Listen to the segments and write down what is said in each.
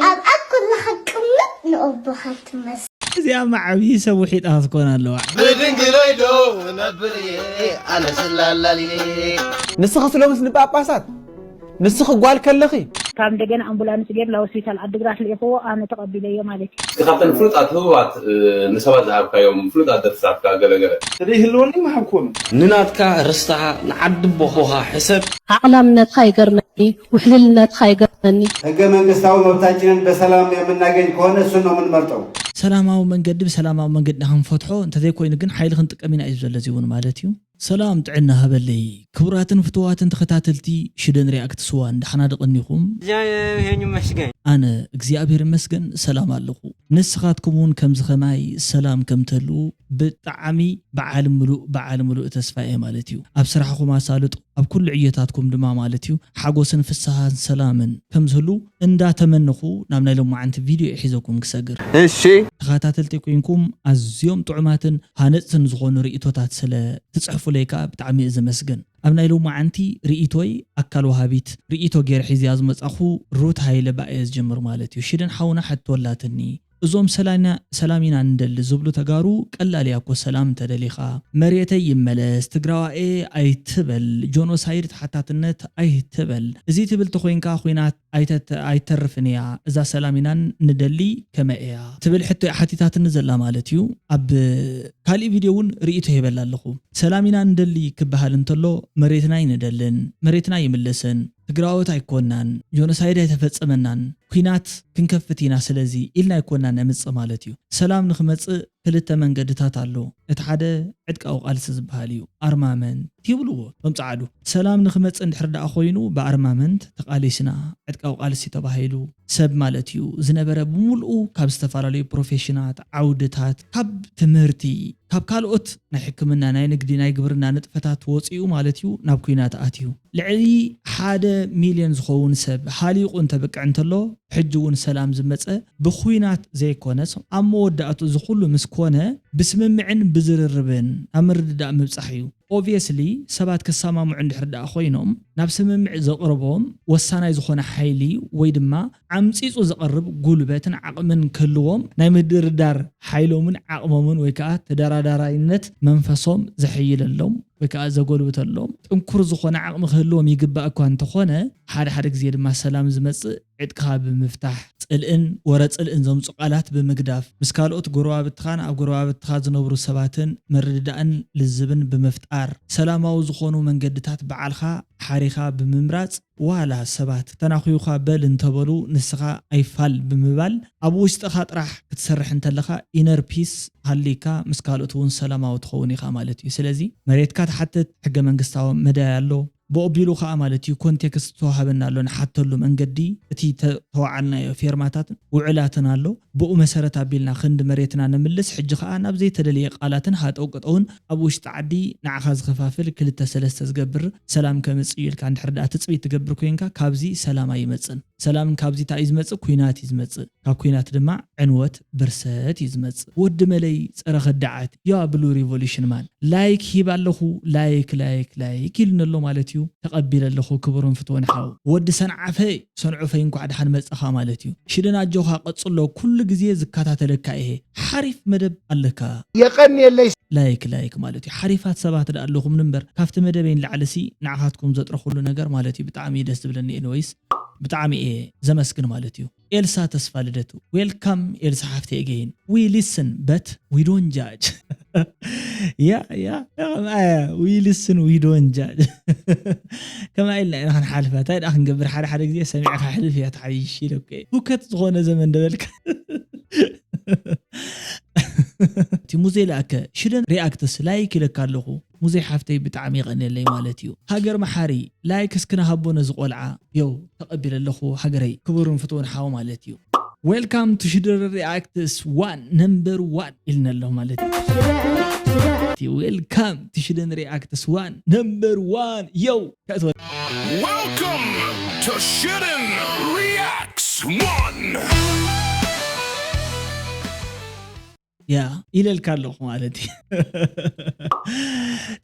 ኣብኣ ኩልኻ ቅምጥ ንኣቦኻ ትመስል። እዚኣማ ዓብዪ ሰብ ውሒጣ ክትኮን ኣለዋ። ብድንግለይ ዶ ነብር እየ ኣነ ስላላልየ። ንስኺ ስለ ምስ ንጳጳሳት ንስኺ ጓል ከለኺ ካብ እንደገና ኣምቡላንስ ጌር ናብ ሆስፒታል ዓድግራት ልኢኽዎ ኣነ ተቐቢለዮ ማለት እዩ። ካብተን ፍሉጣት ህቡባት ንሰባት ዝሃብካዮም ፍሉጣት ደርፍታትካ ገለገለ። ተደይ ህልወኒ ምሃብኮኑ ንናትካ ርስትኻ ንዓዲ ቦኾኻ ሕሰብ። ዓቕላምነትካ ይገርመኒ፣ ውሕልልነትካ ይገርመኒ። ህገ መንግስታዊ መብታችንን በሰላም የምናገኝ ከሆነ እሱን ነው የምንመርጠው። ሰላማዊ መንገዲ ብሰላማዊ መንገዲ ንክንፈትሖ እንተዘይኮይኑ ግን ሓይሊ ክንጥቀም ኢና እዩ ዘሎ እዚ እውን ማለት እዩ። ሰላም ጥዕና ሃበለይ ክቡራትን ፍትዋትን ተኸታተልቲ ሽደን ሪኣክት ስዋን ደሓና ድቕኒኹም። እግዚአብሔር ይመስገን። ኣነ እግዚኣብሔር ይመስገን ሰላም ኣለኹ። ንስኻትኩም እውን ከምዚ ኸማይ ሰላም ከም ትህልዉ ብጣዕሚ በዓል ምሉእ በዓል ምሉእ ተስፋ እየ ማለት እዩ። ኣብ ስራሕኹም ኣሳልጡ፣ ኣብ ኩሉ ዕዮታትኩም ድማ ማለት እዩ ሓጎስን ፍስሃን ሰላምን ከም ዝህሉ እንዳተመንኹ ናብ ናይ ሎማዓንቲ ቪድዮ ሒዘኩም ክሰግር። እሺ ተኸታተልቲ ኮይንኩም ኣዝዮም ጥዑማትን ሃነፅትን ዝኾኑ ርእቶታት ስለ ትፅሕፉለይ ከዓ ብጣዕሚ እየ ዘመስግን። ኣብ ናይ ሎማዓንቲ ርእቶይ ኣካል ወሃቢት ርእቶ ገይረ ሒዝያ ዝመፃኹ ሩት ሃይለ ባእየ ዝጀምር ማለት እዩ። ሽደን ሓውና ሕቶ ኣላትኒ። እዞም ሰላና- ሰላም ኢና ንደሊ ዝብሉ ተጋሩ ቀላል እያ እኮ ሰላም እንተደሊኻ መሬተይ ይመለስ ትግራዋኤ ኣይትበል ጆኖሳይድ ተሓታትነት ኣይትበል እዚ ትብል ተኮይንካ ኩናት ኣይተተ- ኣይተርፍን እያ እዛ ሰላም ኢና ንደሊ ከመይ እያ ትብል ሕቶ እያ ሓቲታትኒ ዘላ ማለት እዩ ኣብ ካሊእ ቪድዮ እውን ርእይቶ ሂበላ ኣለኹ ሰላም ኢና ንደሊ ክበሃል እንተሎ መሬትና ኣይንደልን መሬትና ይምለሰን ትግራዎት ኣይኮናን ጆኖሳይድ ኣይተፈፀመናን ኩናት ክንከፍት ኢና ስለዚ ኢልና ኣይኮናን ነምፅእ ማለት እዩ ሰላም ንክመፅእ ክልተ መንገድታት ኣሎ እቲ ሓደ ዕጥቃዊ ቃልሲ ዝበሃል እዩ ኣርማመንት ይብልዎ ቶም ፀዓዱ ሰላም ንክመፅእ እንድሕር ደኣ ኮይኑ ብኣርማመንት ተቃሊስና ዕጥቃዊ ቃልሲ ተባሂሉ ሰብ ማለት እዩ ዝነበረ ብምሉኡ ካብ ዝተፈላለዩ ፕሮፌሽናት ዓውድታት ካብ ትምህርቲ ካብ ካልኦት ናይ ሕክምና ናይ ንግዲ ናይ ግብርና ንጥፈታት ወፂኡ ማለት እዩ ናብ ኩናት ኣትዩ ልዕሊ ሓደ ሚልዮን ዝኸውን ሰብ ሃሊቑ እንተብቅዕ እንተሎ ሕጂ እውን ሰላም ዝመፀ ብኩናት ዘይኮነስ ኣብ መወዳእቱ እዚ ኩሉ ምስ ኮነ ብስምምዕን ብዝርርብን ኣብ ምርድዳእ ምብፃሕ እዩ obviously ሰባት ክሰማምዑ እንድሕር ደኣ ኮይኖም ናብ ስምምዕ ዘቕርቦም ወሳናይ ዝኾነ ሓይሊ ወይ ድማ ዓምፂፁ ዘቕርብ ጉልበትን ዓቕምን ክህልዎም ናይ ምድርዳር ሓይሎምን ዓቕሞምን ወይ ከዓ ተደራዳራይነት መንፈሶም ዘሐይለሎም ወይ ከዓ ዘጎልብተሎም ጥንኩር ዝኾነ ዓቕሚ ክህልዎም ይግባእ እኳ እንተኾነ ሓደ ሓደ ግዜ ድማ ሰላም ዝመፅእ ዕጥቅኻ ብምፍታሕ ፅልእን ወረ ፅልእን ዘምፁ ቃላት ብምግዳፍ ምስ ካልኦት ጎረባብትኻን ኣብ ጎረባብትኻ ዝነብሩ ሰባትን ምርድዳእን ልዝብን ብምፍጣር ሰላማዊ ዝኾኑ መንገድታት በዓልኻ ሓሪኻ ብምምራፅ ዋላ ሰባት ተናኺዩኻ በል እንተበሉ ንስኻ ኣይፋል ብምባል ኣብ ውሽጥኻ ጥራሕ ክትሰርሕ እንተለኻ inner peace ሃሊካ ምስ ካልኦት እውን ሰላማዊ ትኸውን ኢኻ ማለት እዩ ስለዚ መሬትካ ትሓትት ሕገ መንግስታዊ መዳይ ኣሎ ብኦቢሉ ከዓ ማለት እዩ ኮንቴክስት ተዋሃበና ኣሎ ንሓተሉ መንገዲ እቲ ተዋዓልናዮ ፌርማታትን ውዕላትን ኣሎ ብኡ መሰረት ኣቢልና ክንዲ መሬትና ንምልስ ሕጂ ከዓ ናብ ዘይተደለየ ቃላትን ሃጠው ቅጠውን ኣብ ውሽጢ ዓዲ ንዓኻ ዝኸፋፍል ክልተ ሰለስተ ዝገብር ሰላም ከምፅእ እዩ ኢልካ እንድሕር ደኣ ትፅቢት ትገብር ኮይንካ ካብዚ ሰላም ኣይመፅን ሰላም ካብዚ እንታይ እዩ ዝመፅእ ኩናት እዩ ዝመፅእ ካብ ኩናት ድማ ዕንወት ብርሰት እዩ ዝመፅእ ወዲ መለይ ፀረ ከዳዓት ያ ብሉ ሪቮሉሽን ማን ላይክ ሂብ ኣለኹ ላይክ ላይክ ላይክ ኢሉኒ ኣሎ ማለት እዩ ተቐቢለ ኣለኹ ክቡርን ፍትወን ሓው ወዲ ሰንዓፈ ሰንዑፈይ እንኳዕ ደሓን መፀኻ ማለት እዩ ሽደን ኣጆኻ ቀፅሎ ኩሉ ግዜ ዝከታተለካ እየ ሓሪፍ መደብ ኣለካ የቐንየለይ ላይክ ላይክ ማለት እዩ ሓሪፋት ሰባት ደኣ ኣለኹም እምበር ካብቲ መደበይ ንላዕሊ ሲ ንዓኻትኩም ዘጥረኹሉ ነገር ማለት እዩ ብጣዕሚ እዩ ደስ ዝብለኒ anyways ብጣዕሚ እየ ዘመስግን ማለት እዩ ኤልሳ ተስፋ ልደቱ welcome ኤልሳ ሓፍቲ again we listen but we don't judge yeah yeah yeah we listen we don't judge ከምኣ ኢልና ኢና ክንሓልፋ እንታይ ደኣ ክንገብር ሓደ ሓደ ግዜ ሰሚዕካ ሕልፍ እያ ትሓይሽ ኢለኩ እየ ሁከት ዝኾነ ዘመን ደበልካ እቲ ሙዘይ ለኣከ ሽደን ሪኣክትስ ላይክ ኢለካ ኣለኹ ሙዘይ ሓፍተይ ብጣዕሚ ይቐንየለይ ማለት እዩ ሃገር መሓሪ ላይክ እስክና ሃቦ ነዚ ቆልዓ የው ተቐቢለ ኣለኹ ሃገረይ ክቡርን ፍትውን ሓው ማለት እዩ Welcome to ሽደን reacts one number one ኢልና ኣሎ ማለት እዩ Welcome to ሽደን reacts one number one የው Welcome to ሽደን reacts one ያ ኢለልካ ኣለኹ ማለት እዩ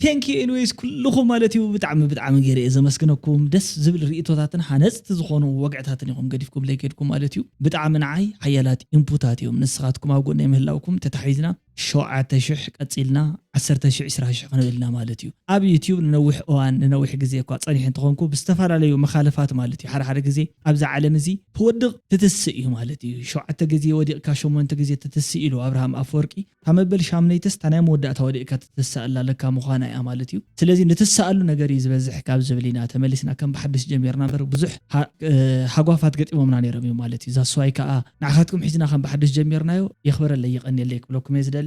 Thank you anyways ኩልኹም ማለት እዩ። ብጣዕሚ ብጣዕሚ ገይረ እየ ዘመስግነኩም። ደስ ዝብል ርእቶታትን ሃነፅቲ ዝኾኑ ወግዕታትን ኢኹም ገዲፍኩም ለይ ከድኩም ማለት እዩ። ብጣዕሚ ንዓይ ሓያላት ኢንፑታት እዮም። ንስኻትኩም ኣብ ጎነይ ምህላውኩም ተታሒዝና ሸውዓተ ሽሕ ቀፂልና ዓሰርተ ሽሕ ዕስራ ሽሕ ክንብል ኢና ማለት እዩ። ኣብ ዩቲዩብ ንነዊሕ እዋን ንነዊሕ ግዜ እኳ ፀኒሐ እንተኾንኩ ብዝተፈላለዩ መኻለፋት ማለት እዩ ሓደ ሓደ ግዜ ኣብዛ ዓለም እዚ ትወድቕ ትትስእ እዩ ማለት እዩ። ሸውዓተ ግዜ ወዲቕካ ሸሞንተ ግዜ ትትስእ ኢሉ ኣብርሃም ኣፈወርቂ ካብ መበል ሻምነይተስ እታ ናይ መወዳእታ ወዲቕካ ትትስኣላ ኣለካ ምዃና እያ ማለት እዩ። ስለዚ ንትስኣሉ ነገር እዩ ዝበዝሕ ካብ ዝብል ኢና ተመሊስና ከም ብሓድሽ ጀሚርና እምበር ብዙሕ ሃ- እ፣ ሃጓፋት ገጢሞምና ነይሮም እዮም ማለት እዩ። ዛስዋይ ከዓ ንዓኻትኩም ሒዝና ከም ብሓድሽ ጀሚርናዮ የኽብረለይ ይቐንየለይ ክብለኩም እየ ዝደሊ።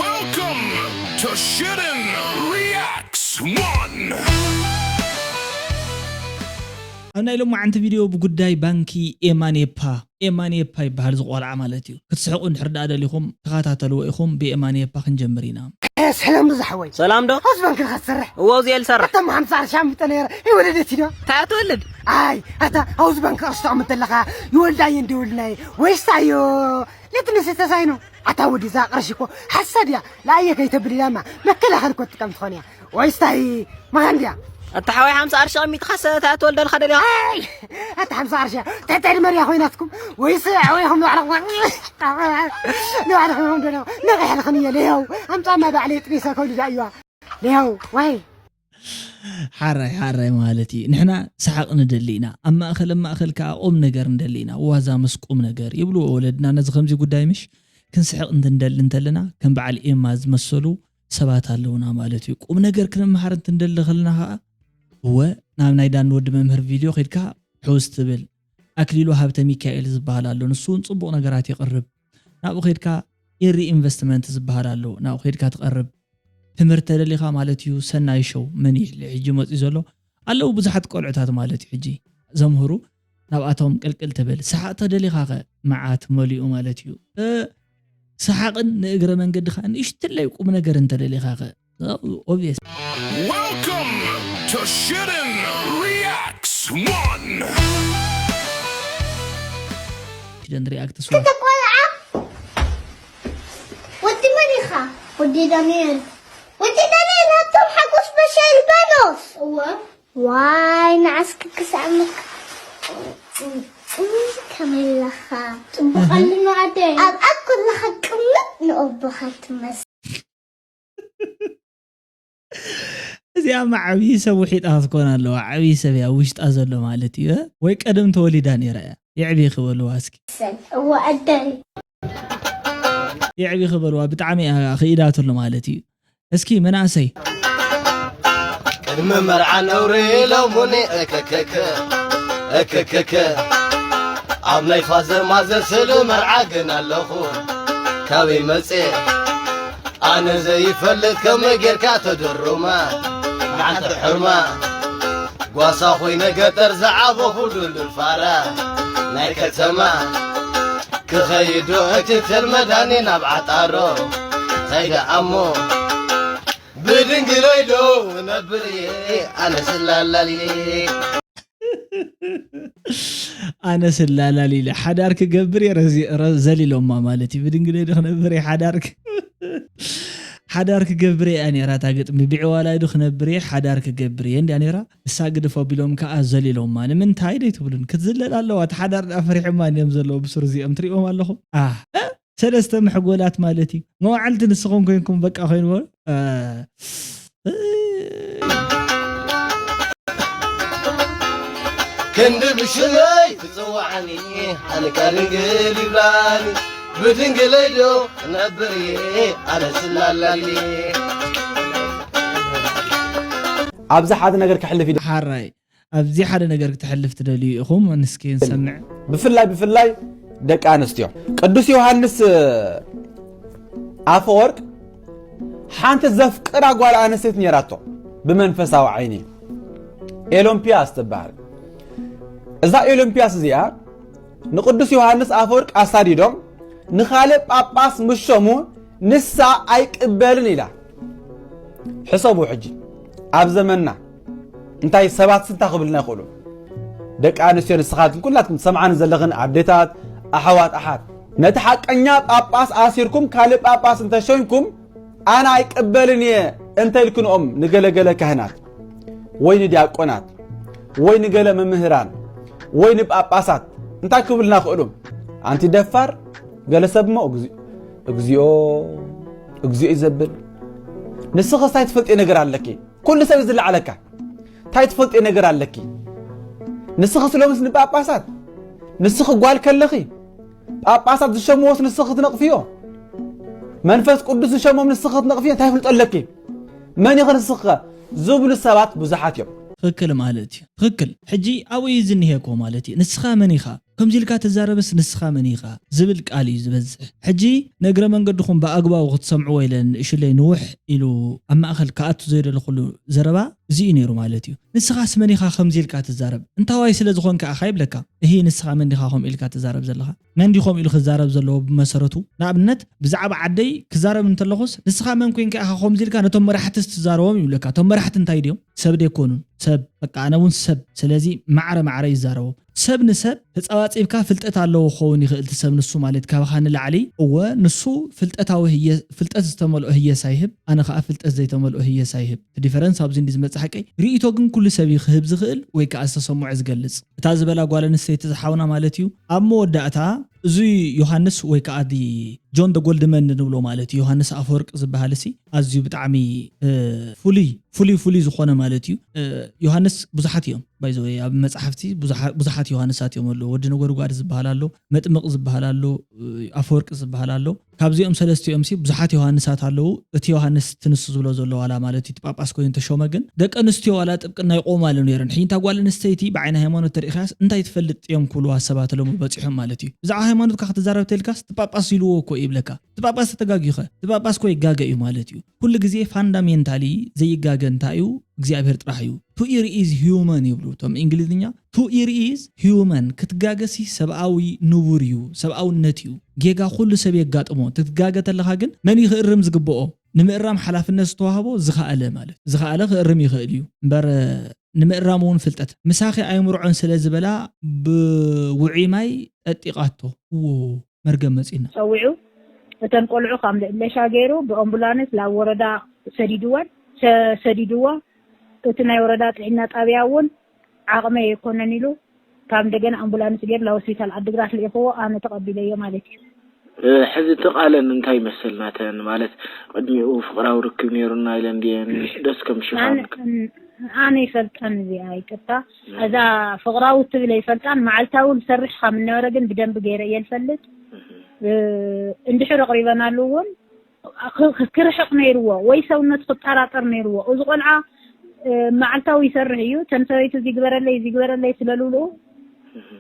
Welcome to Shitten Reacts one. ኣብ ናይ ሎማዓንቲ ቪድዮ ብጉዳይ ባንኪ ኤማኔፓ ኤማኔፓ ይበሃል ዝቆልዓ ማለት እዩ። ክትስሕቁ እንድሕር ደኣ ደሊኹም ተኸታተልዎ ኢኹም። ብኤማኔፓ ክንጀምር ኢና። ሰላም ዝሓወይ። ሰላም ዶ? ኣብዚ ባንክ ኢኻ ትሰርሕ? እዎ፣ ኣብዚ እየ ዝሰርሕ። እቶም ሓምሳ ቅርሺ ኣምጠ ነይረ ይወለደት ዶ? እንታይ ትወልድ? ኣይ ኣታ ኣብዚ ባንክ ቅርሺ ተቐምጥ ኣለኻ ይወልዳየ እንዲወልድናየ ወይስ ኣዮ ለትንስ ተሳይኖ ኣታ ወዲ እዛ ቅርሺ እኮ ሓሳድ እያ። ለኣየ ከይተብል ኢላማ መከላኸል እኮ ትጥቀም ትኾን እያ። ወይስታይ መሃንድያ ኣታ ሓወይ ሓምሳ ቅርሺ ቀሚጥኻስ እንታይ ትወልደልካ ደሊኻ? ኣይ ኣታ ሓምሳ ቅርሺ ትሕቲ ዕድመ ድያ ኮይናትኩም ወይስ ኣወይኹም ንባዕልኹም ንባዕልኹም ዶ ነቒሕልኽን እየ ለያው ኣምጻማ ባዕለይ ጥቢሰ ከውልዳ እዩዋ ለያው ዋይ ሓራይ ሓራይ ማለት እዩ። ንሕና ሰሓቕ ንደሊ ኢና፣ ኣብ ማእኸል ኣብ ማእኸል ከዓ ቁም ነገር ንደሊ ኢና። ዋዛ ምስ ቁም ነገር ይብልዎ ወለድና። ነዚ ከምዚ ጉዳይ ምሽ ክንስሕቕ እንትንደሊ እንተለና ከም በዓል ኤማ ዝመሰሉ ሰባት ኣለውና ማለት እዩ። ቁም ነገር ክንመሃር እንትንደሊ ከለና ከዓ እወ ናብ ናይ ዳኒ ወዲ መምህር ቪድዮ ከድካ ሕውስ ትብል። ኣክሊሉ ሃብተ ሚካኤል ዝበሃል ኣሎ፣ ንሱ እውን ፅቡቕ ነገራት የቕርብ። ናብኡ ከድካ ኤሪ ኢንቨስትመንት ዝበሃል ኣሎ፣ ናብኡ ከድካ ትቐርብ። ትምህርቲ ተደሊኻ ማለት እዩ። ሰናይ ሾው መን እዩ ሕጂ መፅኡ ዘሎ? ኣለዉ ብዙሓት ቆልዑታት ማለት እዩ ሕጂ ዘምህሩ፣ ናብኣቶም ቅልቅል ትብል። ሰሓቕ ተደሊኻ ኸ መዓት መሊኡ ማለት እዩ። እ፣ ሰሓቕን ንእግረ መንገድኻ ንእሽትለይ ቁም ነገር እንተደሊኻ ኸ ኦብቪየስ Welcome to Shitten Reacts one. ሽደን ሪኣክት ስዋ ክተ ቆልዓ ወዲ መን ኢኻ? ወዲ ዳንኤል። ወዲ ዳንኤል ሃብቶም ሓጎስ በሻ ልባኖስ። እወ። ዋይ ንዓስኪ ክስዕመካ። ከመይ ኣለኻ? ጽቡቕ ኣለና ኣደይ። ኣብ ኣኩላኻ ቅምጥ ንኦቦኻ ትመስል። እዚኣማ ዓብዪ ሰብ ውሒጣ ክትኮን ኣለዋ። ዓብዪ ሰብ እያ ውሽጣ ዘሎ ማለት እዩ። ወይ ቀደም ተወሊዳ ነይራ እያ። የዕብይ ክበልዋ እስኪ። እወ ኣደይ። የዕብይ ክበልዋ ብጣዕሚ እያ ክኢዳትሉ ማለት እዩ። እስኪ መናእሰይ። ቅድሚ መርዓ ነውሪ ኢሎሙኒ እክክክ እክክክ ኣብ ናይ ፋዘር ማዘር ስእሊ መርዓ ግን ኣለኹ ካበይ መጽየ ኣነ ዘይፈልጥ ከመይ ጌርካ ተደሩማ መዓልቲ ሕርማ ጓሳ ኮይነ ገጠር ዝዓበኹ ድልድል ፋራ ናይ ከተማ ክኸይዶ እቲ ተልመዳኒ ናብ ዓጣሮ ከይደ ኣሞ ብድንግለይ ዶ ነብር እየ ኣነ ስላላልየ ኣነ ስላላል ኢለ ሓዳር ክገብር እየ ረዚ- ረ- ዘሊሎማ ማለት እዩ። ብድንግለይ ዶ ክነብር እየ ሓዳር ክ- ሓዳር ክገብር እያ ነይራ እታ ግጥሚ። ብዕዋላይ ዶ ክነብር እየ ሓዳር ክገብር እየ እንድያ ነይራ። እሳ ግድፎ ቢሎም ከዓ ዘሊሎማ። ንምንታይ ደይ ትብሉን? ክትዝለል ኣለዋ። እቲ ሓዳር ደኣ ፈሪሖማ እዮም ዘለዉ ብሱር እዚኦም ትሪእዎም ኣለኹም። ኣህ፣ እ? ሰለስተ መሕጎላት ማለት እዩ። መዋዕልቲ ንስኹም ኮይንኩም በቃ ኮይንዎ። እ፣ እ። ክንዲ ብሽመይ ትጽውዓኒ ኣነ ካድንግል ይብላኒ ብድንግለይ ዶ ነብር እየ ኣነ ስላላሊ ኣብዚ ሓደ ነገር ክሕልፍ እዩ። ሓራይ ኣብዚ ሓደ ነገር ክትሕልፍ ትደልዩ ኢኹም? ንስኪ ንሰምዕ። ብፍላይ ብፍላይ ደቂ ኣንስትዮ ቅዱስ ዮሃንስ ኣፈወርቅ ሓንቲ ዘፍቅራ ጓል ኣንስተይቲ ነይራቶ ብመንፈሳዊ ዓይኒ ኤሎምፒያስ ትበሃል። እዛ ኤሎምፒያስ እዚኣ ንቅዱስ ዮሃንስ ኣፈወርቅ ኣሳዲዶም ንኻልእ ጳጳስ ምሸሙ ንሳ ኣይቅበልን ኢላ። ሕሰቡ ሕጂ ኣብ ዘመንና እንታይ ሰባት ስንታ ክብልና ይኽእሉ። ደቂ ኣንስትዮ ንስኻትኩም ኩላትኩም ትሰምዓኒ ዘለኽን ኣዴታት ኣሕዋት ኣሓት ነቲ ሓቀኛ ጳጳስ ኣሲርኩም ካልእ ጳጳስ እንተሸንኩም ኣነ ኣይቅበልን እየ እንተ ኢልክንኦም ንገለገለ ካህናት ወይ ንዲያቆናት ወይ ንገለ መምህራን ወይ ንጳጳሳት እንታይ ክብልና ክእሉ? ኣንቲ ደፋር፣ ገለ ሰብ እሞ እግዚ-፣ እግዚኦ፣ እግዚኦ እዩ ዘብል። ንስኽስ እንታይ ትፈልጥዮ ነገር ኣለኪ? ኩሉ ሰብ እዩ ዝለዓለካ። እንታይ ትፈልጥዮ ነገር ኣለኪ? ንስኽስ ሎምስ ንጳጳሳት፣ ንስኺ ጓል ከለኺ፣ ጳጳሳት ዝሸምዎስ ንስኺ ክትነቕፍዮ? መንፈስ ቅዱስ ዝሸሞም ንስኺ ክትነቕፍዮ? እንታይ ፍልጦ ኣለኪ? መን ኢኺ ንስኺ ከ? ዝብሉ ሰባት ብዙሓት እዮም። ትኽክል ማለት እዩ። ትኽክል። ሕጂ ኣብኡ እዩ ዝኒሄ እኮ ማለት እዩ። ንስኻ መን ኢኻ? ከምዚ ኢልካ ትዛረብስ ንስኻ መን ኢኻ? ዝብል ቃል እዩ ዝበዝሕ። ሕጂ ንእግረ መንገድኹም ብኣግባቡ ክትሰምዕዎ ኢለ ንእሽለይ ንውሕ ኢሉ ኣብ ማእኸል ክኣቱ ዘይደለኹሉ ዘረባ እዚ እዩ ነይሩ ማለት እዩ። ንስኻስ መን ኢኻ ከምዚ ኢልካ ትዛረብ? እንታዋይ ስለ ዝኾንካ ኢኻ ይብለካ። እሂ ንስኻ መን ዲኻ ከምኡ ኢልካ ትዛረብ ዘለኻ? መን ድዩ ከምኡ ኢሉ ክዛረብ ዘለዎ ብመሰረቱ? ንኣብነት ብዛዕባ ዓደይ ክዛረብ እንተለኹስ ንስኻ መን ኮይንካ ኢኻ ከምዚ ኢልካ ነቶም መራሕትስ ትዛረቦም ይብለካ። እቶም መራሕቲ እንታይ ድዮም? ሰብ ደይኮኑን። ሰብ በቃ ኣነ እውን ሰብ። ስለዚ ማዕረ ማዕረ ይዛረቦም። ሰብ ንሰብ ተጻባጺብካ ፍልጠት ኣለዎ ክኸውን ይኽእል እቲ ሰብ ንሱ ማለት ካባኻ ንላዕሊ። እወ ንሱ ፍልጠታዊ ህየ-፣ ፍልጠት ዝተመልኦ ህየሳ ይህብ፣ ኣነ ከኣ ፍልጠት ዘይተመልኦ ህየሳ ይህብ። እቲ ዲፈረንስ ኣብዚ እንዲ ዝመጽእ ሓቀይ። ርእይቶ ግን ኩሉ ሰብ እዩ ክህብ ዝኽእል ወይ ከኣ ዝተሰምዖ ዝገልጽ። እታ ዝበላ ጓል ኣንስተይቲ ዝሓውና ማለት እዩ። ኣብ መወዳእታ እዚ ዮሃንስ ወይ ከኣ ዲ ጆን ደ ጎልድመን ንብሎ ማለት እዩ። ዮሃንስ ኣፈወርቅ ዝበሃል ሲ ኣዝዩ ብጣዕሚ፣ እ፣ ፍሉይ፣ ፍሉይ፣ ፍሉይ ዝኾነ ማለት እዩ። እ፣ ዮሃንስ ብዙሓት እዮም። ባይ ዘ ወይ ኣብ መጽሓፍቲ ብዙሓ-፣ ብዙሓት ዮሃንሳት እዮም ኣለዉ። ወዲ ነጎድጓድ ዝበሃል ኣሎ፣ መጥምቕ ዝበሃል ኣሎ፣ እ፣ ኣፈወርቅ ዝበሃል ኣሎ። ካብዚኦም ሰለስቲኦም ሲ ብዙሓት ዮሃንሳት ኣለዉ። እቲ ዮሃንስ እቲ ንሱ ዝብሎ ዘሎ ዋላ ማለት እዩ፣ እቲ ጳጳስ ኮይኑ ተሾመ ግን ደቂ ኣንስትዮ ዋላ ጥብቅና ይቆማሉ ነይረን። ሕጂ እታ ጓል ኣንስተይቲ ብዓይኒ ሃይማኖት ተሪኢኻስ እንታይ ትፈልጥ እዮም ክብልዋ ሰባት ሎሚ በጺሖም ማለት እዩ። ብዛዕባ ሃይማኖትካ ክትዛረብ ተልካስ እቲ ጳጳስ ኢልዎ እኮ ይብለካ። እቲ ጳጳስ ተጋግዩ ኸ? እቲ ጳጳስ እኮ ይጋገ እዩ ማለት እዩ። ኩሉ ግዜ ፋንዳሜንታሊ ዘይጋገ እንታይ እዩ? እግዚኣብሔር ጥራሕ እዩ። To err is human ይብሉ እቶም እንግሊዝኛ። To err is human፣ ክትጋገሲ ሰብኣዊ ንቡር እዩ፣ ሰብኣውነት እዩ። ጌጋ ኩሉ ሰብ የጋጥሞ። ትትጋገ ተለኻ ግን መን እዩ ክእርም ዝግብኦ? ንምእራም ሓላፍነት ዝተዋህቦ ዝኸኣለ ማለት። ዝኸኣለ ክእርም ይኽእል እዩ። እምበር ንምእራም እውን ፍልጠት። ምሳኺ ኣይምርዖን ስለ ዝበላ ብውዑይ ማይ ጠጢቓቶ። እዎ መርገም መጺና። ጸዊዑ እተን ቆልዑ ካብ ልእለሻ ገይሩ ብኣምቡላንስ ላብ ወረዳ ሰዲድወን፣ ሰ-፣ ሰዲድዎ። እቲ ናይ ወረዳ ጥዕና ጣብያ እውን ዓቕመይ ኣይኮነን ኢሉ ካብ እንደገና ኣምቡላንስ ገይሩ ላብ ሆስፒታል ዓድግራት ልኢኽዎ፣ ኣነ ተቐቢለዮ ማለት እዩ። እ፣ ሕዚ እቲ ቃለን እንታይ ይመስል ናተን? ማለት ቅድሚኡ ፍቕራዊ ርክብ ነይሩና ኢለን ድየን? ደስ ከም ሽፋን ኣነ፣ ኣነ ይፈልጠን እዚኣ ይቅርታ። እዛ ፍቕራዊ ትብል ኣይፈልጣን። መዓልታዊ ዝሰርሕ ከም ነበረ ግን ብደንብ ገይረ እየ ዝፈልጥ። እ፣ እንድሕር ኣቕሪበናሉ እውን ክ-፣ ክርሕቕ ነይርዎ ወይ ሰውነቱ ክጠራጠር ነይርዎ። እዚ ቆልዓ፣ እ፣ መዓልታዊ ይሰርሕ እዩ። ተን ሰበይቱ እዚ ግበረለይ፣ እዚ ግበረለይ ስለ ልብልኡ፣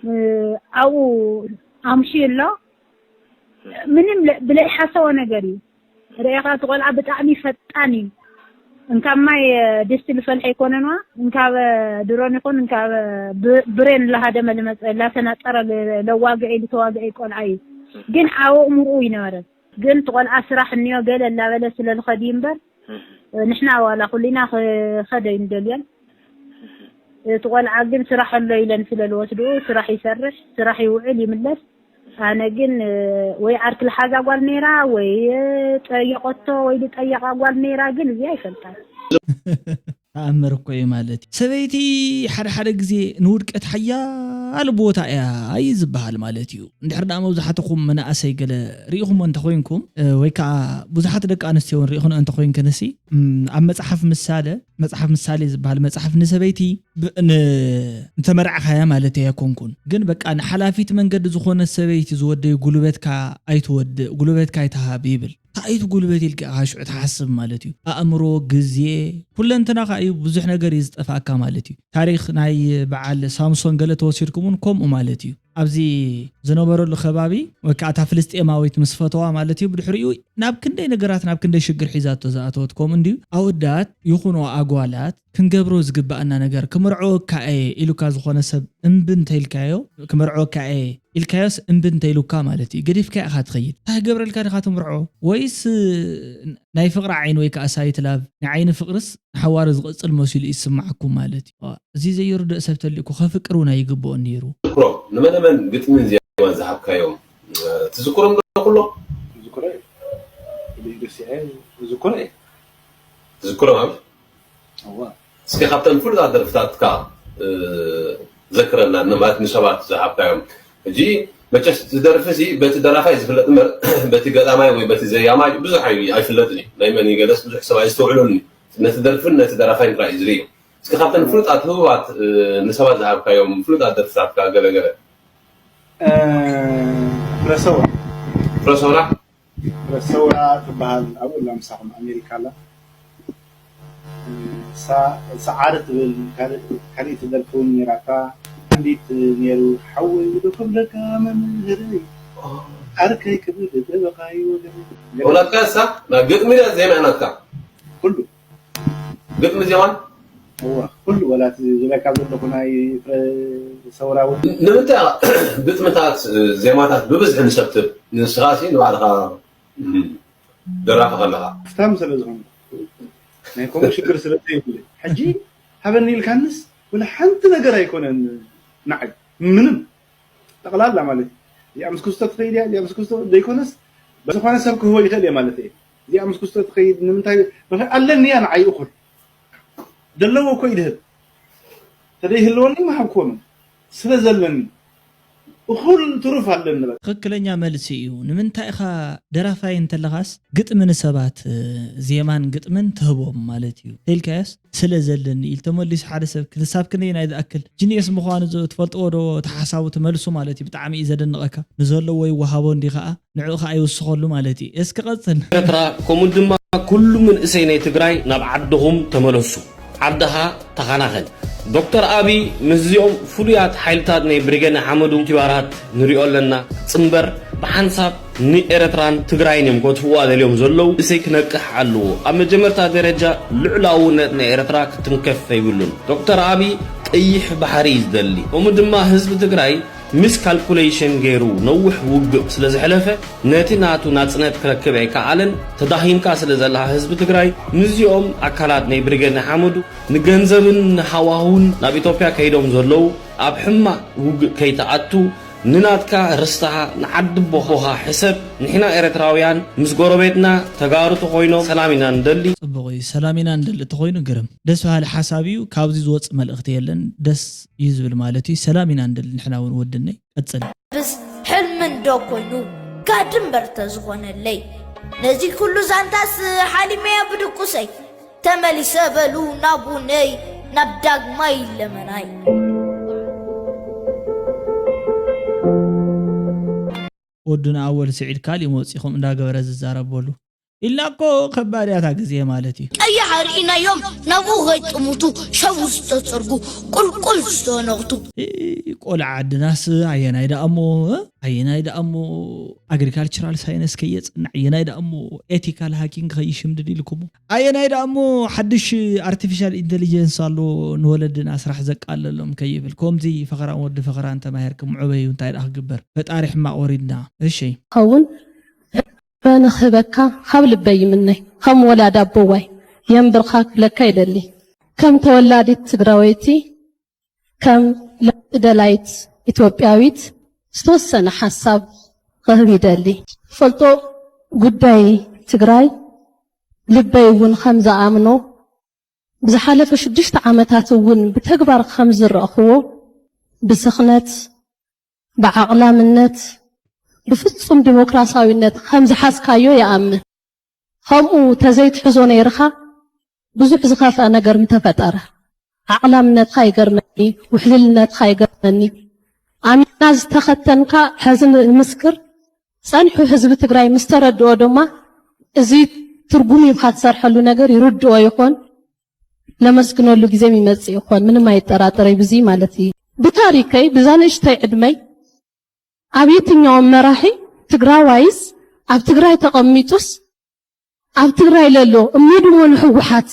እ፣ ኣብኡ ኣምሽዩ ኣሎ። ምንም ለ-፣ ብለይሓሰቦ ነገር እዩ። ርኤኻ እቲ ቆልዓ ብጣዕሚ ፈጣን እዩ። እንካብ ማይ፣ እ፣ ድስቲ ልፈልሐ ኣይኮነንዋ፣ እንካብ፣ እ፣ ድሮን ይኹን፣ እንካብ፣ እ፣ ብ-፣ ብሬን ላሃደመ ልመጸ፣ ላተናጠረ ል-፣ ለዋግዐ ኢሉ ተዋግዐ ቆልዓ እዩ። ግን ዓወቕ ምርኡ ይነበረ። ግን እቲ ቆልዓ ስራሕ እንዮ ገለ ላበለ ስለ ልኸድ እዩ እምበር፣ እ፣ ንሕና ዋላ ኩሊና ክኸደ እዩ ንደልዮን። እቲ ቆልዓ ግን ስራሕ ኣሎ ኢለን ስለ ልወስድኡ፣ ስራሕ ይሰርሕ፣ ስራሕ ይውዕል ይምለስ። ኣነ ግን፣ እ፣ ወይ ዓርኪ ልሓዛ ጓል ነይራ፣ ወይ፣ እ፣ ጠየቐቶ፣ ወይ ልጠየቓ ጓል ነይራ፣ ግን እዚኣ ኣይፈልጣን። ተኣምር እኮ እዩ ማለት እዩ። ሰበይቲ ሓደ ሓደ ግዜ ንውድቀት ሓያል ቦታ እያ እዩ ዝበሃል ማለት እዩ። እንድሕር ደኣ መብዛሕትኹም መናእሰይ ገለ ርኢኹሞ እንተኾይንኩም፣ እ፣ ወይ ከዓ ብዙሓት ደቂ ኣንስትዮ እውን ርኢኹንኦ እንተኾይንክንሲ፣ እም፣ ኣብ መጽሓፍ ምሳለ፣ መጽሓፍ ምሳሌ ዝበሃል መጽሓፍ ንሰበይቲ ብ-፣ ን-፣ ንተመርዓኻያ ማለት ኣይኮንኩን። ግን በቃ ንሓላፊት መንገዲ ዝኾነት ሰበይቲ ዝወደዩ ጉልበትካ ኣይትወድእ፣ ጉልበትካ ኣይትሃብ ይብል። እንታይ እዩ እቲ ጉልበት ኢልካ ኢኻ ሽዑ ትሓስብ ማለት እዩ። ኣእምሮ፣ ግዜ፣ ኩለንትናኻ እዩ፣ ብዙሕ ነገር እዩ ዝጠፍኣካ ማለት እዩ። ታሪኽ ናይ በዓል ሳምሶን ገለ ተወሲድኩም እውን ከምኡ ማለት እዩ። ኣብዚ ዝነበረሉ ከባቢ ወይ ከዓ እታ ፍልስጤማዊት ምስ ፈተዋ ማለት እዩ፣ ብድሕሪኡ ናብ ክንደይ ነገራት፣ ናብ ክንደይ ሽግር ሒዛቶ ዝኣተወት። ከምኡ እንድዩ ኣወዳት ይኹኑ ኣጓላት ክንገብሮ ዝግባኣና ነገር፣ ክምርዐወካ እየ ኢሉካ ዝኾነ ሰብ እምቢ እንተኢልካዮ፣ ክምርዐወካ እየ ኢልካዮስ እምቢ እንተኢሉካ ማለት እዩ፣ ገዲፍካ ኢኻ ትኸይድ። እንታይ ክገብረልካ ዲኻ ትምርዖ? ወይስ ናይ ፍቕሪ ዓይኒ ወይ ከዓ ሳይት ላቭ፣ ናይ ዓይኒ ፍቕርስ ንሓዋሩ ዝቕጽል መሲሉ ይስምዓኩም ማለት እዩ? ዋ፣ እዚ ዘይርድእ ሰብ ተልእኮ ከፍቅር እውን ኣይግብኦን ነይሩ። ትዝክሮ ንመነመን ግጥምን ዜማን ዝሃብካዮም ትዝክሮም ዶ ኩሎም? ዝክሮ እዩ። ፍሉይ ደስ ይኣይ ዝክሮ ፕሮግራም እዋ እስኪ ካብተን ፍሉጣት ደርፍታትካ እ፣ ዘክረና፣ ማለት ንሰባት ዝሃብካዮም። ሕጂ መቸስ እቲ ደርፊ እዚ በቲ ደራፋይ ዝፍለጥ እምበር በቲ ገጣማይ ወይ በቲ ዘያማይ ብዙሕ ኣይ- ኣይፍለጥን እዩ። ናይ መን እዩ ገለስ ብዙሕ ሰብ ኣይስተውዕለሉን እዩ። ነቲ ደርፍን ነቲ ደራፋይን ጥራይ እዩ ዝርእዮ። እስኪ ካብተን ፍሉጣት ህቡባት እ፣ ንሰባት ዝሃብካዮም ፍሉጣት ደርፍታትካ ገለገለ። ፍረሰውራ ፍረሰውራ ፍረሰውራ ትበሃል ኣብኡ ኣላ ምሳኹም ኣሜሪካ ኣላ። ሰዓሪ ትብል ካልእ- ካልእ ትደርፊ እውን ነይራታ። ኣንዲት ነይሩ ሓወይ ውደኩም ደጋ መምህረይ ዓርከይ ክብል ጠበቓይ ወገነይ ወላትካ እሳ ግጥሚ ድያ ዜማ ናትካ? ኩሉ ግጥሚ ዜማን እዋ ኩሉ ወላ እቲ ዝብለካ ዘለኹ ናይ ፍረሰውራ እውን ንምንታይ ኢኻ ግጥምታት ዜማታት ብብዝሒ ንሰብ ትህብ? ንስኻ ሲ ንባዕልኻ ደራፊ ከለኻ ሃፍታም ስለ ዝኾንኩ ናይ ከምኡ ሽግር ስለ ዘይብለይ ሕጂ ሃበኒ ኢልካንስ ወላ ሓንቲ ነገር ኣይኮነን ንዓይ ምንም ጠቕላላ ማለት እዩ። እዚኣ ምስ ክስቶ ትኸይድ እያ እዚኣ ምስ ክስቶ ዘይኮነስ በዝኾነ ሰብ ክህቦ ይኽእል እየ ማለት እየ። እዚኣ ምስ ክስቶ ትኸይድ ንምንታይ ምኽንያት ኣለኒ እያ ንዓይ እኹል ዘለዎ እኮ ይድህብ ተደይህልወኒ ምሃብክዎም ስለ ዘለኒ እኹል ትሩፍ ኣለኒ በቃ። ትኽክለኛ መልሲ እዩ። ንምንታይ ኢኻ ደራፋይ እንተለኻስ ግጥሚ ንሰባት ዜማን ግጥምን ትህቦም ማለት እዩ ኢልካዮስ ስለ ዘለኒ ኢል ተመሊሱ ሓደ ሰብ ክሳብ ክንደይ ናይ ዝኣክል ጂኒየስ ምዃኑ ዝ- ትፈልጥዎ ዶ እቲ ሓሳቡ ትመልሱ ማለት እዩ። ብጣዕሚ እዩ ዘደንቐካ ንዘለዎ ይወሃቦ እንዲ ከዓ ንዕኡ ከዓ ይውስኸሉ ማለት እዩ። እስኪ ቀፅል። ኤርትራ ከምኡ ድማ ኩሉ መንእሰይ ናይ ትግራይ ናብ ዓድኹም ተመለሱ። ዓድኻ ተኸናኸን። ዶክተር ኣብይ ምስዚኦም ፍሉያት ሓይልታት ናይ ብሪገን ሓመዱ ዩቲባራት ንሪኦ ኣለና። ጽምበር ብሓንሳብ ንኤረትራን ትግራይን እዮም ከጥፍእዋ ደልዮም ዘለዉ። እሰይ ክነቅሕ ኣለዎ። ኣብ መጀመርታ ደረጃ ልዑላውነት ናይ ኤረትራ ክትንከፍ ኣይብሉን። ዶክተር ኣብይ ቀይሕ ባሕሪ እዩ ዝደሊ። ከምኡ ድማ ህዝቢ ትግራይ ሚስ ካልኩሌሽን ገይሩ ነዊሕ ውግእ ስለ ዘሕለፈ ነቲ ናቱ ናጽነት ክረክብ ኣይከኣለን። ተዳኺምካ ስለ ዘለኻ ህዝቢ ትግራይ ምስዚኦም ኣካላት ናይ ብሪገድ ንሓመዱ ንገንዘብን ንሃዋህውን ናብ ኢትዮጵያ ከይዶም ዘለዉ ኣብ ሕማቕ ውግእ ከይትኣቱ ንናትካ ርስትኻ ንዓዲ ኣቦኻ ሕሰብ። ንሕና ኤርትራውያን ምስ ጎረቤትና ተጋሩ ተኾይኖም ሰላም ኢና ንደሊ። ጽቡቕ እዩ። ሰላም ኢና ንደሊ ተኾይኑ ግርም። ደስ በሃሊ ሓሳብ እዩ። ካብዚ ዝወጽእ መልእኽቲ የለን። ደስ እዩ ዝብል ማለት እዩ። ሰላም ኢና ንደሊ ንሕና እውን ወድነይ። ቀጽል። ብስ ሕልሚ እንዶ ኮይኑ ጋድም በርተ ዝኾነለይ ነዚ ኩሉ ዛንታስ ሓሊመያ ብድቁሰይ ተመሊሰ በሉ ናቡነይ ናብ ዳግማይ ለመናይ። ወዱን ኣወል ስዒድ ካልእ መወፂኹም እንዳገበረ ዝዛረብ በሉ ኢልና እኮ ከባድ እያ እታ ግዜ ማለት እዩ። ቀይሕ ኣርኢናዮም ናብኡ ከይጥምቱ ሸቡ ዝተፀርጉ ቁልቁል ዝተነቕቱ። እ፣ ቆልዓ ዓድናስ ኣየናይ ደኣ እሞ እ? ኣየናይ ደኣ እሞ ኣግሪካልቸራል ሳይንስ ከየፅንዕ ኣየናይ ደኣ እሞ ኤቲካል ሃኪንግ ከይሽምድድ ኢልኩሞ ኣየናይ ደኣ እሞ ሓድሽ ኣርቲፊሻል ኢንቴሊጀንስ ኣሎ ንወለድና ስራሕ ዘቃለሎም ከይብል ከምዚ ፈኸራን ወዲ ፈኸራን ተማሂርኩም ዕበዩ እንታይ ደኣ ክግበር ፈጣሪ ሕማቕ ወሪድና እሺ ኸውን በንኽህበካ ካብ ልበይ ይምነይ ከም ወላድ ኣቦዋይ የንብርካ ክብለካ ይደሊ ከም ተወላዲት ትግራወይቲ ከም ለውጢ ደላይት ኢትዮጵያዊት ዝተወሰነ ሓሳብ ክህብ ይደሊ ፈልጦ ጉዳይ ትግራይ ልበይ እውን ከም ዝኣምኖ ብዝሓለፈ ሽዱሽተ ዓመታት እውን ብተግባር ከም ዝረእኽዎ ብስኽነት ብዓቕላምነት ብፍፁም ዲሞክራሳዊነት ከም ዝሓዝካዮ ይኣምን። ከምኡ ተዘይትሕዞ ነይርኻ ብዙሕ ዝኸፍአ ነገር ምተፈጠረ። ዓቕላምነትካ ይገርመኒ፣ ውሕልልነትካ ይገርመኒ። ኣሚንና ዝተኸተንካ ሕዚ ንምስክር ጸኒሑ ህዝቢ ትግራይ ምስ ተረድኦ ድማ እዚ ትርጉም ሂብካ ትሰርሐሉ ነገር ይርድኦ ይኾን። ነመስግነሉ ግዜ ይመጽእ ይኾን ምንም ኣይጠራጠረይ ብዚ ማለት እዩ ብታሪከይ ብዛ ንእሽተይ ዕድመይ ኣብ የትኛውም መራሒ ትግራዋይስ ኣብ ትግራይ ተቐሚጡስ ኣብ ትግራይ ለሎ እሞ ድሞ ንሕወሓት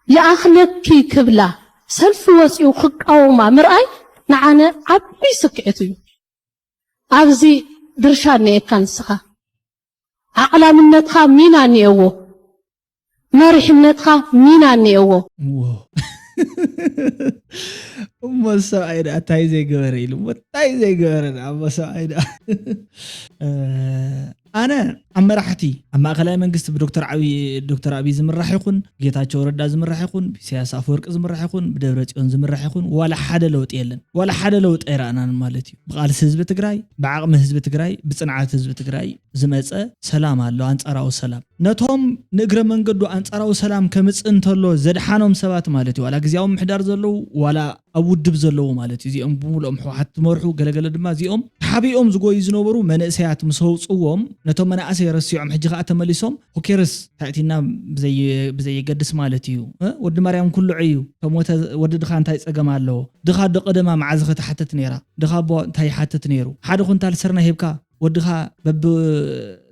ይኣኽለኪ ክብላ ሰልፊ ወፂኡ ክቃወማ ምርኣይ ንዓነ ዓብይ ስክዕት እዩ ኣብዚ ድርሻ እኒኤካ ንስኻ ዓቕላምነትኻ ሚና እኒኤዎ መሪሕነትካ ሚና እኒኤዎ። እሞ ሰብኣይ ደኣ እንታይ ዘይገበረ ኢሉ እሞ እንታይ ዘይገበረ ደኣ እሞ ሰብኣይ ደኣ ኣነ ኣብ መራሕቲ ኣብ ማእኸላይ መንግስቲ ብዶክተር ዓብዪ ዶክተር ኣብይ ዝምራሕ ይኹን ጌታቸው ረዳ ዝምራሕ ይኹን ብኢሳያስ ኣፈወርቂ ዝምራሕ ይኹን ብደብረ ፅዮን ዝምራሕ ይኹን ዋላ ሓደ ለውጢ የለን። ዋላ ሓደ ለውጢ ኣይረኣናን ማለት እዩ። ብቓልሲ ህዝቢ ትግራይ፣ ብዓቕሚ ህዝቢ ትግራይ፣ ብፅንዓት ህዝቢ ትግራይ ዝመፀ ሰላም ኣሎ፣ ኣንፃራዊ ሰላም። ነቶም ንእግረ መንገዱ ኣንፃራዊ ሰላም ከምፅእ እንተሎ ዘድሓኖም ሰባት ማለት እዩ። ዋላ ግዜያዊ ምሕዳር ዘለዉ ዋላ ኣብ ውድብ ዘለዉ ማለት እዩ። እዚኦም ብምሉኦም ህወሓት ትመርሑ ገለገለ ድማ እዚኦም ተሓቢኦም ዝጎዩ ዝነበሩ መንእሰያት ምስ ኣውፅዎም ነቶም መናእሰይ ረሲዖም ሕጂ ከዓ ተመሊሶም ሆኬርስ ታእቲና ብዘየገድስ ማለት እዩ። ወዲ ማርያም ኩልዑ እዩ ተሞተ ወዲ ድኻ እንታይ ፀገም ኣለዎ? ድኻ ዶ ቀደማ መዓዝ ከተሓትት ነይራ? ድኻ ኣቦ እንታይ ይሓትት ነይሩ? ሓደ ኩንታል ስርና ሂብካ ወድኻ በብ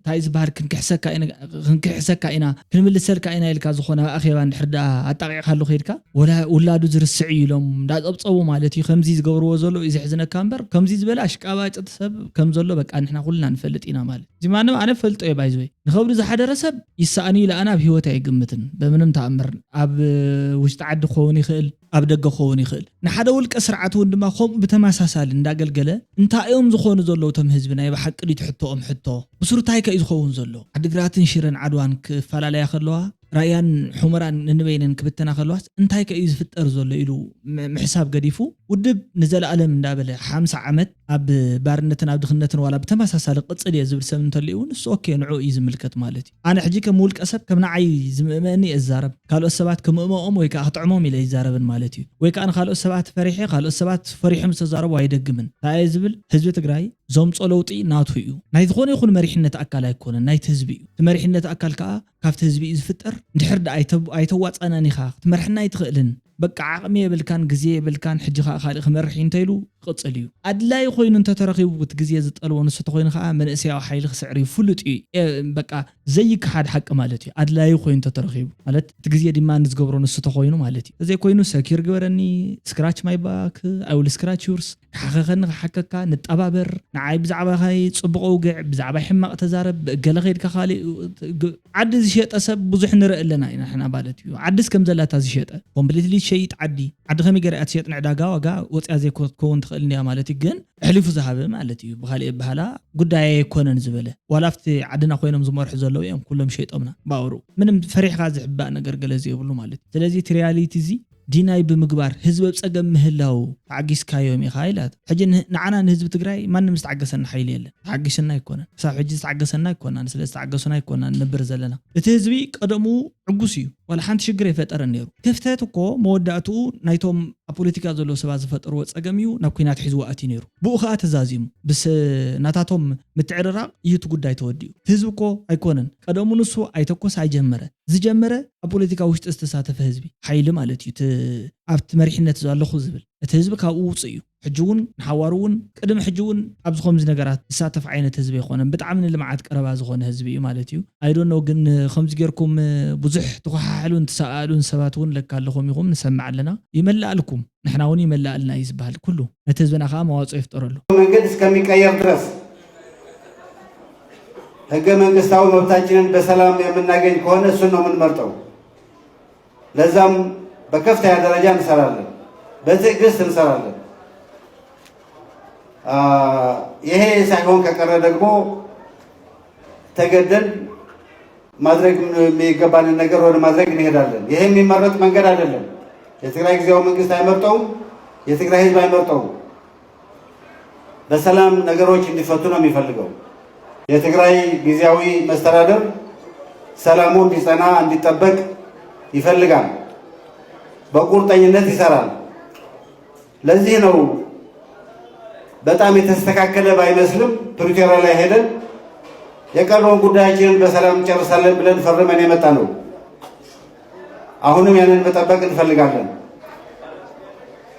እንታይ ዝበሃል ክንክሕሰካ ኢና ክንክሕሰካ ኢና ክንምልሰልካ ኢና ኢልካ ዝኾነ ኣኼባ እንድሕር ደኣ ኣጣቂዕካሉ ከይድካ ወላ ውላዱ ዝርስዕ እዩ ኢሎም እንዳጸብጸቡ ማለት እዩ። ከምዚ ዝገብርዎ ዘለዉ እዩ ዘሕዝነካ እምበር ከምዚ ዝበለ ኣሽቃባጭ ሰብ ከም ዘሎ በቃ ንሕና ኩልና ንፈልጥ ኢና ማለት እዚ ማንም ኣነ ፈልጦ እየ ባይዝወይ ንኸብዱ ዝሓደረ ሰብ ይሰኣን እዩ ኢለ ኣነ ኣብ ህይወት ኣይግምትን በምንም ተኣምር ኣብ ውሽጢ ዓዲ ክኸውን ይኽእል ኣብ ደገ ክኸውን ይኽእል። ንሓደ ውልቀ ስርዓት እውን ድማ ከምኡ ብተመሳሳሊ እንዳገልገለ እንታይ እዮም ዝኾኑ ዘለዉ እቶም ህዝቢ ናይ ብሓቂ ድዩ ትሕቶኦም ሕቶ? ብስሩ እንታይ ከ እዩ ዝኸውን ዘሎ? ዓድግራትን ሽረን ዓድዋን ክፈላለያ ከለዋ ራያን ሑመራን ንንበይነን ክብተና ከለዋስ እንታይ ከ እዩ ዝፍጠር ዘሎ ኢሉ ምሕሳብ ገዲፉ ውድብ ንዘለኣለም እንዳበለ ሓምሳ ዓመት ኣብ ባርነትን ኣብ ድኽነትን ዋላ ብተመሳሳሊ ቅፅል እየ ዝብል ሰብ እንተልዩ እውን እሱ ኦኬ ንዑ እዩ ዝምልከት ማለት እዩ። ኣነ ሕጂ ከም ውልቀ ሰብ ከም ንዓይ ዝምእመእኒ እየ ዝዛረብ። ካልኦት ሰባት ክምእመኦም ወይ ከዓ ክጥዕሞም ኢለ ይዛረብን ማለት እዩ። ወይ ከዓ ንካልኦት ሰባት ፈሪሐ ካልኦት ሰባት ፈሪሖም ዝተዛረቡ ኣይደግምን። እንታይ እየ ዝብል ህዝቢ ትግራይ ዘምፆ ለውጢ ናቱ እዩ። ናይ ዝኾነ ይኹን መሪሕነት ኣካል ኣይኮነን ናይቲ ህዝቢ እዩ። እቲ መሪሕነት ኣካል ከዓ ካብቲ ህዝቢ እዩ ዝፍጠር። እንድሕር ዳ ኣይተዋፀነን ኢኻ ክትመርሕና ኣይትኽእልን በቃ ዓቕሚ የብልካን ግዜ የብልካን ሕጂ ከዓ ካሊእ ክመርሕ እዩ እንተኢሉ ክቕፅል እዩ። ኣድላዪ ኮይኑ እንተተረኺቡ እቲ ግዜ ዝጠልቦ ንሱ ተኾይኑ ከዓ መንእሰያዊ ሓይሊ ክስዕር እዩ ፍሉጥ እዩ። በቃ ዘይከሓድ ሓቂ ማለት እዩ። ኣድላዪ ኮይኑ እንተተረኺቡ ማለት እቲ ግዜ ድማ ንዝገብሮ ንሱ ተኾይኑ ማለት እዩ። ተዘይኮይኑ ሰኪር ግበረኒ scratch my back I will scratch yours ክሓኸኸኒ ክሓከካ ንጠባበር ንዓይ ብዛዕባኻ ፅቡቕ ውግዕ ብዛዕባ ሕማቕ ተዛረብ ብእገለ ከይድካ ካሊእ ዓዲ ዝሸጠ ሰብ ብዙሕ ንርኢ ኣለና ኢና ንሕና ማለት እዩ። ዓድስ ከም ዘላታ ዝሸጠ completely ትሸይጥ ዓዲ ዓዲ ከመይ ገይራ እያ ትሸጥ ንዕዳጋ ዋጋ ወፅያ ዘይኮ- ክትከውን ትኽእል እንድያ ማለት እዩ። ግን ኣሕሊፉ ዝሃበ ማለት እዩ። ብኻሊእ ኣበሃህላ ጉዳይ ኣይኮነን ዝበለ ዋላ ኣብቲ ዓድና ኮይኖም ዝመርሑ ዘለዉ እዮም ኩሎም ሸይጦምና ብኣውርኡ ምንም ፈሪሕኻ ዝሕባእ ነገር ገለ ዘይብሉ ማለት እዩ። ስለዚ እቲ reality እዚ deny ብምግባር ህዝቢ ኣብ ፀገም ምህላው ተዓጊስካዮም ኢኻ ኢላቶ። ሕጂ ንዓና ንህዝቢ ትግራይ ማንም ዝተዓገሰና ሓይሊ የለን። ተዓጊስና ኣይኮነን። ክሳብ ሕጂ ዝተዓገሰና ኣይኮናን። ስለ ዝተዓገሱና ኣይኮናን ንነብር ዘለና። እቲ ህዝቢ ቀደሙ ዕጉስ እዩ። ዋላ ሓንቲ ሽግር ኣይፈጠረን ነይሩ። ክፍተት እኮ መወዳእትኡ ናይቶም ኣብ ፖለቲካ ዘለዉ ሰባት ዝፈጠርዎ ፀገም እዩ ናብ ኲናት ሒዝዎ ኣትዩ ነይሩ። ብኡ ከዓ ተዛዚሙ። ብስ ናታቶም ምትዕርራቕ እዩ እቲ ጉዳይ ተወዲኡ። እቲ ህዝቢ እኮ ኣይኮነን ቀደሙ ንሱ ኣይተኮስ ኣይጀመረ። ዝጀመረ ኣብ ፖለቲካ ውሽጢ ዝተሳተፈ ህዝቢ ሓይሊ ማለት እዩ። ኣብቲ መሪሕነት ዘለኹ ዝብል እቲ ህዝቢ ካብኡ ውፅእ እዩ። ሕጂ እውን ንሓዋሩ እውን ቅድሚ ሕጂ እውን ኣብዚ ከምዚ ነገራት ዝሳተፍ ዓይነት ህዝቢ ኣይኮነን። ብጣዕሚ ንልምዓት ቀረባ ዝኾነ ህዝቢ እዩ ማለት እዩ። ኣይዶኖ ግን ከምዚ ጌርኩም ብዙሕ ትኳሓሕሉን ትሰኣሉን ሰባት እውን ለካ ኣለኹም ኢኹም ንሰምዕ ኣለና። ይመላኣልኩም ንሕና እውን ይመላኣልና እዩ ዝበሃል። ኩሉ ነቲ ህዝብና ከዓ መዋፅኦ ይፍጠረሉ። መንገድ እስከሚቀየር ድረስ ህገ መንግስታዊ መብታችንን በሰላም የምናገኝ ከሆነ እሱን ነው የምንመርጠው። ለዛም በከፍተኛ ደረጃ እንሰራለን፣ በትዕግስት እንሰራለን። ይሄ ሳይሆን ከቀረ ደግሞ ተገደን ማድረግ የሚገባንን ነገር ወደ ማድረግ እንሄዳለን። ይሄ የሚመረጥ መንገድ አይደለም። የትግራይ ጊዜያዊ መንግስት አይመርጠውም። የትግራይ ህዝብ አይመርጠውም። በሰላም ነገሮች እንዲፈቱ ነው የሚፈልገው። የትግራይ ጊዜያዊ መስተዳደር ሰላሙ እንዲጸና እንዲጠበቅ ይፈልጋል። በቁርጠኝነት ይሰራል። ለዚህ ነው በጣም የተስተካከለ ባይመስልም ፕሪቶሪያ ላይ ሄደን የቀረውን ጉዳያችንን በሰላም እንጨርሳለን ብለን ፈርመን የመጣ ነው። አሁንም ያንን መጠበቅ እንፈልጋለን።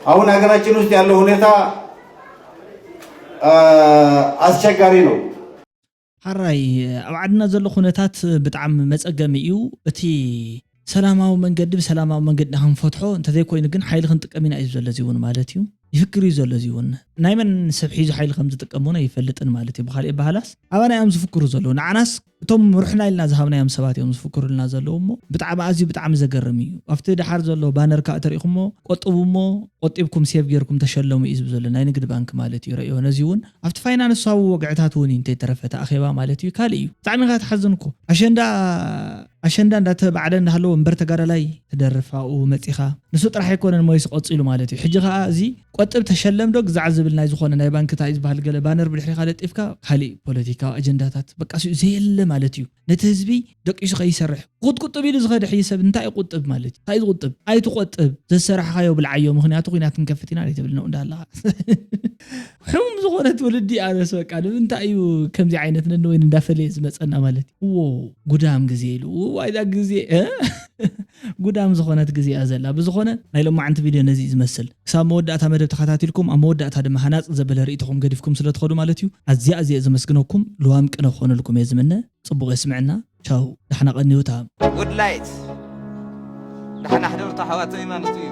አሁን ሀገራችን ውስጥ ያለው ሁኔታ አስቸጋሪ ነው። ሓራይ ኣብ ዓድና ዘሎ ኩነታት ብጣዕሚ መፀገሚ እዩ። እቲ ሰላማዊ መንገዲ ብሰላማዊ መንገዲ ክንፈትሖ እንተዘይኮይኑ ግን ሓይሊ ክንጥቀም ኢና እዩ ዘሎ እዚ እውን ማለት እዩ። ይፍክር እዩ ዘሎ። እዚ እውን ናይ መን ሰብ ሒዙ ሓይሊ ከም ዝጥቀም እውን ኣይፈልጥን ማለት እዩ። ብካሊእ ኣበሃህላስ ኣባና እዮም ዝፍክሩ ዘለዉ። ንዓናስ እቶም ርሑና ኢልና ዝሃብናዮም ሰባት እዮም ዝፍክሩልና ዘለዉ እሞ፣ ብጣዕሚ፣ ኣዝዩ ብጣዕሚ ዘገርም እዩ። ኣብቲ ደሓር ዘሎ ባነር ከዓ ተሪእኹሞ፣ ቆጥቡ እሞ ቆጢብኩም ሴቭ ጌርኩም ተሸለሙ እዩ ዝብል ዘሎ፣ ናይ ንግዲ ባንክ ማለት እዩ። ረእዮ፣ ነዚ እውን ኣብቲ ፋይናንሳዊ ወግዕታት እውን እዩ እንተይተረፈ እቲ ኣኼባ ማለት እዩ። ካልእ እዩ። ብጣዕሚ ኢኻ ትሓዝን እኮ። ኣሸንዳ ኣሸንዳ እንዳተባዕለ እንዳሃለወ እምበር ተጋዳላይ ትደርፍ ኣብኡ መጺኻ። ንሱ ጥራሕ ኣይኮነን ሞይስ ቀጺሉ ማለት እዩ። ሕጂ ኸኣ እዚ ቆጥብ ተሸለም ዶ ግዛዕ ዝብል ናይ ዝኾነ ናይ ባንክ እንታይ ዝበሃል ገለ ባነር ብድሕሪኻ ለጢፍካ፣ ካሊእ ፖለቲካዊ ኣጀንዳታት፣ በቃ፣ እሱ ዘየለ ማለት እዩ። ነቲ ህዝቢ ደቂሱ ከይሰርሕ፣ ክቁጥብ ኢሉ ዝኸደ ሕጂ ሰብ እንታይ ይቁጥብ ማለት እዩ? እንታይ ዝቁጥብ? ኣይትቆጥብ፣ ዘሰራሕኻዮ ብልዓዮ፣ ምኽንያቱ ኲናት ክንከፍት ኢና ኣይትብል ነው እንዳሃለኻ። ሕሙም ዝኾነ ትውልዲ ኣነስ በቃ ንምንታይ እዩ ከምዚ ዓይነት ነነወይን እንዳፈለየ ዝመጸና ማለት እዩ? ዎ፣ ጉዳም ግዜ ኢሉ፣ ዋይዛ ግዜ፣ እ? ጉዳም ዝኾነት ግዜ እያ ዘላ። ብዝኾነ ናይ ሎማዓንቲ ቪድዮ ነዚ እዩ ዝመስል። ክሳብ መወዳእታ መደብ ተኸታቲልኩም፣ ኣብ መወዳእታ ድማ ሃናጺ ዘበለ ርእይቶኹም ገዲፍኩም ስለ ትኸዱ ማለት እዩ። ኣዝያ ኣዝየ ዘመስግነኩም፣ ልዋም ቅነ ክኾነልኩም እየ ዝምነ። ጽቡቕ የስምዐና። ቻው፣ ዳሕና ቀንዩ። ታም። ጉድ ላይት፣ ዳሕና ሕደሩ ኣሕዋተይ ማለት እዩ።